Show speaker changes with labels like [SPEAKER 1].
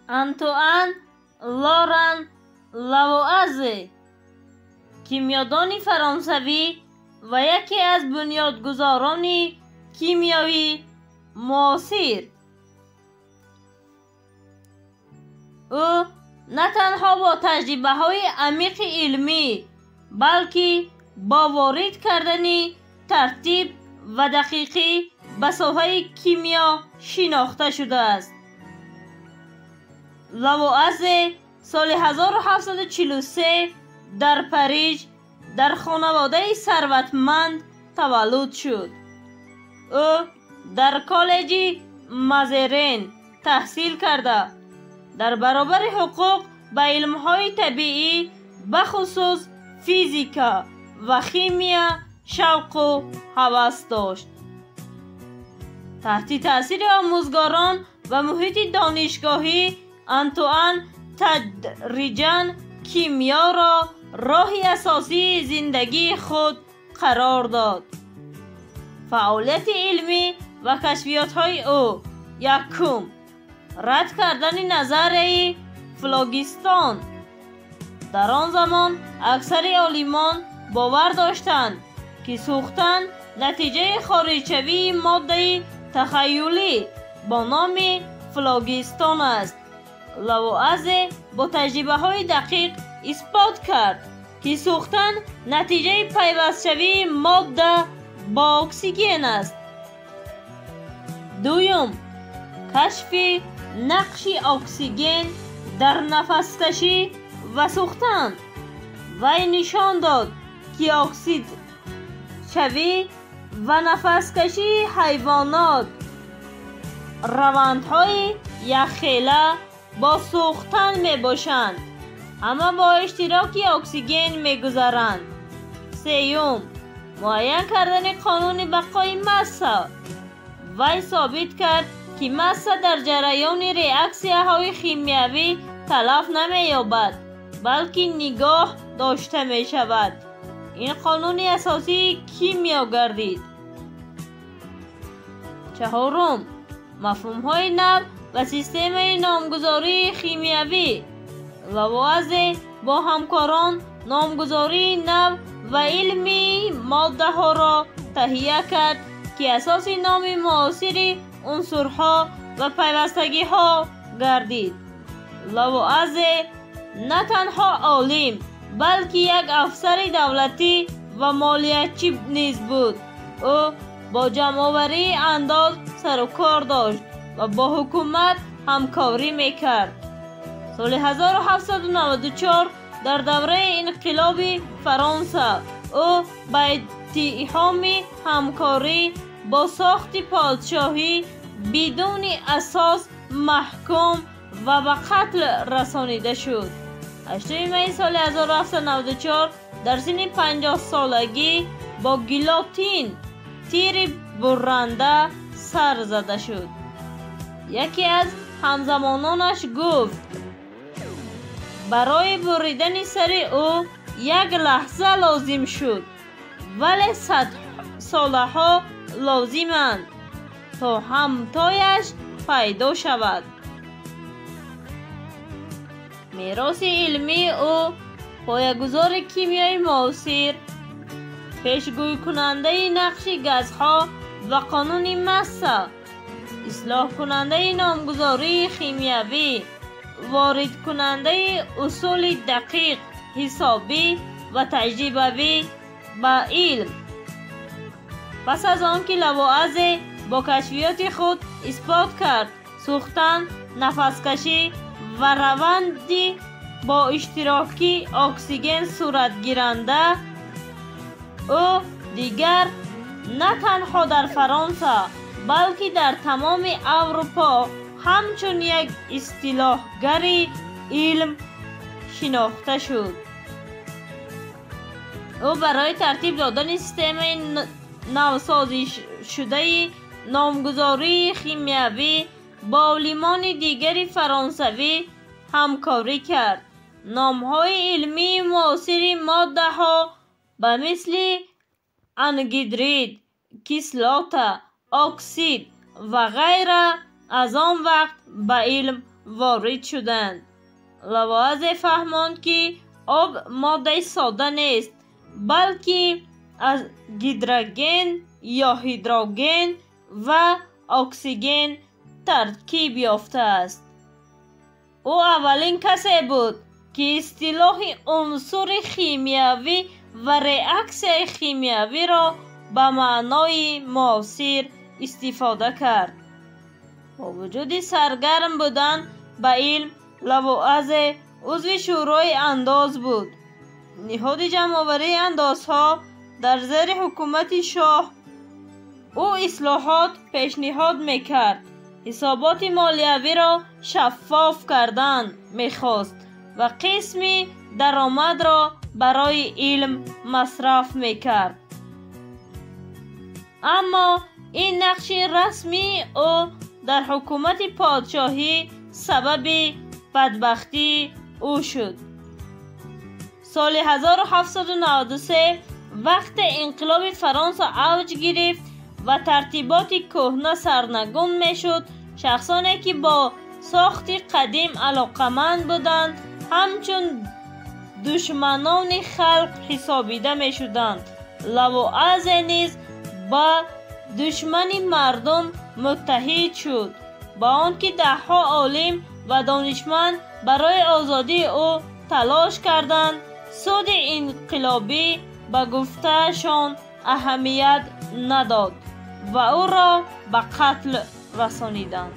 [SPEAKER 1] Антуан Лоран Лавуазе, кимиёдони фаронсавӣ ва яке аз бунёдгузорони кимиёи муосир. Ӯ на танҳо бо таҷрибаҳои амиқи илмӣ, балки бо ворид кардани тартиб ва дақиқӣ ба соҳаи кимиё шинохта шудааст. Лавуазе соли 1743 дар Париж дар хонаводаи сарватманд таваллуд шуд. Ӯ дар коллеҷи Мазерен таҳсил карда, дар баробари ҳуқуқ ба илмҳои табиӣ, бахусус физика ва химия шавқу ҳавас дошт. Таҳти таъсири омӯзгорон ва муҳити донишгоҳӣ Антуан тадриҷан кимиёро роҳи асосии зиндагии худ қарор дод. Фаъолияти илмӣ ва кашфиётҳои ӯ: якум, рад кардани назарияи флогистон. Дар он замон аксари олимон бовар доштанд, ки сӯхтан натиҷаи хориҷшавии моддаи тахайюлӣ бо номи флогистон аст. Лавуазе бо таҷрибаҳои дақиқ исбот кард, ки сӯхтан натиҷаи пайвастшавии модда бо оксиген аст. Дуюм, кашфи нақши оксиген дар нафаскашӣ ва сӯхтан. Вай нишон дод, ки оксидшавӣ ва нафаскашии ҳайвонот равандҳои якхела бо сӯхтан мебошанд, ҳама бо иштироки оксиген мегузаранд. Сеюм, муайян кардани қонуни бақои масса. Вай собит кард, ки масса дар ҷараёни реаксияҳои химиявӣ талаф намеёбад, балки нигоҳ дошта мешавад. Ин қонуни асосии кимиё гардид. Чаҳорум, мафҳумҳои нав ва системаи номгузории химиявӣ. Лавуазе бо ҳамкорон номгузории нав ва илмии моддаҳоро таҳия кард, ки асоси номи муосири унсурҳо ва пайвастагиҳо гардид. Лавуазе на танҳо олим, балки як афсари давлатӣ ва молиятчӣ низ буд. Ӯ бо ҷамъоварии андоз сарукор дошт ва бо ҳукумат ҳамкорӣ мекард. Соли 1794 дар давраи инқилоби Фаронса ӯ ба иттиҳоми ҳамкорӣ бо сохти подшоҳӣ бидуни асос маҳкум ва ба қатл расонида шуд. 8 майи соли 1794 дар синни 50-солагӣ бо гилотин тири бурранда сар зада шуд. Яке аз ҳамзамононаш гуфт: барои буридани сари ӯ як лаҳза лозим шуд, вале садсолаҳо лозиманд, то ҳамтояш пайдо шавад. Мероси илмии ӯ поягузори кимиёи муосир, пешгӯйкунандаи нақши газҳо ва қонуни масса, ислоҳкунандаи номгузории химиявӣ, воридкунандаи усули дақиқ, ҳисобӣ ва таҷрибавӣ ба илм. Пас аз он ки Лавуазе бо кашфиёти худ исбот кард, сӯхтан, нафаскашӣ ва раванди бо иштироки оксиген суратгиранда, ӯ дигар на танҳо дар Фаронса, балки дар тамоми Аврупо ҳамчун як истилоҳгари илм шинохта шуд. Ӯ барои тартиб додани системаи навсозишудаи номгузории химиявӣ бо олимони дигари фаронсавӣ ҳамкорӣ кард. Номҳои илмии муосири моддаҳо ба мисли ангидрид, кислота, оксид ва ғайра аз он вақт ба илм ворид шуданд. Лавуазье фаҳмонд, ки об моддаи сода нест, балки аз гидроген ё ҳидроген ва оксиген таркиб ёфтааст. Ӯ аввалин касе буд, ки истилоҳи унсури химиявӣ ва реаксияи химиявиро ба маънои муосир истифода кард. Бо вуҷуди саргарм будан ба илм, Лавуазе узви Шӯрои андоз буд. Ниҳоди ҷамъоварии андозҳо дар зери ҳукумати шоҳ. Ӯ ислоҳот пешниҳод мекард, ҳисоботи молиявиро шаффоф кардан мехост ва қисми даромадро барои илм масраф мекард. Аммо ин нақши расмии ӯ дар ҳукумати подшоҳӣ сабаби бадбахтии ӯ шуд. Соли 1793 вақте инқилоби Фаронса авҷ гирифт ва тартиботи кӯҳна сарнагун мешуд, шахсоне ки бо сохти қадим алоқаманд буданд, ҳамчун душманони халқ ҳисобида мешуданд. Лавуазе низ ба душмани мардум муттаҳид шуд. Ба он ки даҳҳо олим ва донишманд барои озодии ӯ талош карданд, суди инқилобӣ ба гуфтаашон аҳамият надод ва ӯро ба қатл расониданд.